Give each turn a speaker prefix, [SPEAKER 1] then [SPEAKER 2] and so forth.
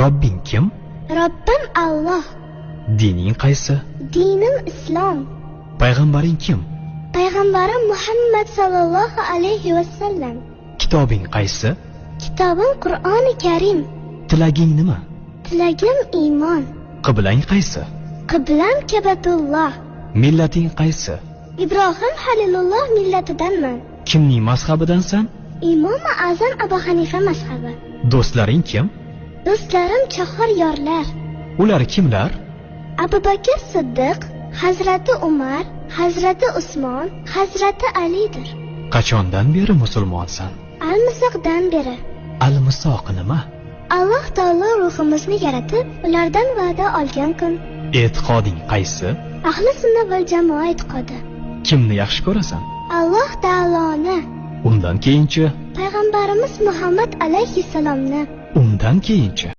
[SPEAKER 1] Robbing kim?
[SPEAKER 2] Robbim Alloh.
[SPEAKER 1] Dining qaysi?
[SPEAKER 2] Dinim islom.
[SPEAKER 1] Payg'ambaring kim?
[SPEAKER 2] Payg'ambarim Muhammad sallallohu alayhi va sallam.
[SPEAKER 1] Kitobing qaysi?
[SPEAKER 2] Kitobim Qur'oni Karim.
[SPEAKER 1] Tilaging nima?
[SPEAKER 2] Tilagim iymon.
[SPEAKER 1] Qiblang qaysi?
[SPEAKER 2] Qiblam Kabatulloh.
[SPEAKER 1] Millating qaysi?
[SPEAKER 2] Ibrohim Halilulloh millatidanman.
[SPEAKER 1] Kimning mazhabidansan?
[SPEAKER 2] Imomi Azam Abu Hanifa mazhabi.
[SPEAKER 1] Do'stlaring kim?
[SPEAKER 2] Do'stlarim chahor yorlar.
[SPEAKER 1] Ular kimlar?
[SPEAKER 2] Abu Bakr Siddiq, Hazrati Umar, Hazrati Usmon, Hazrati Alidir.
[SPEAKER 1] Qachondan beri musulmonsan?
[SPEAKER 2] Almisoqdan beri.
[SPEAKER 1] Almisoq nima?
[SPEAKER 2] Alloh taolo ruhimizni yaratib, ulardan va'da olgan kun.
[SPEAKER 1] E'tiqoding qaysi?
[SPEAKER 2] Ahli sunna val jamoa e'tiqodi.
[SPEAKER 1] Kimni yaxshi ko'rasan?
[SPEAKER 2] Alloh taoloni,
[SPEAKER 1] Undan keyinchi?
[SPEAKER 2] Payg'ambarimiz Muhammad alayhissalomni.
[SPEAKER 1] Undan keyinchi?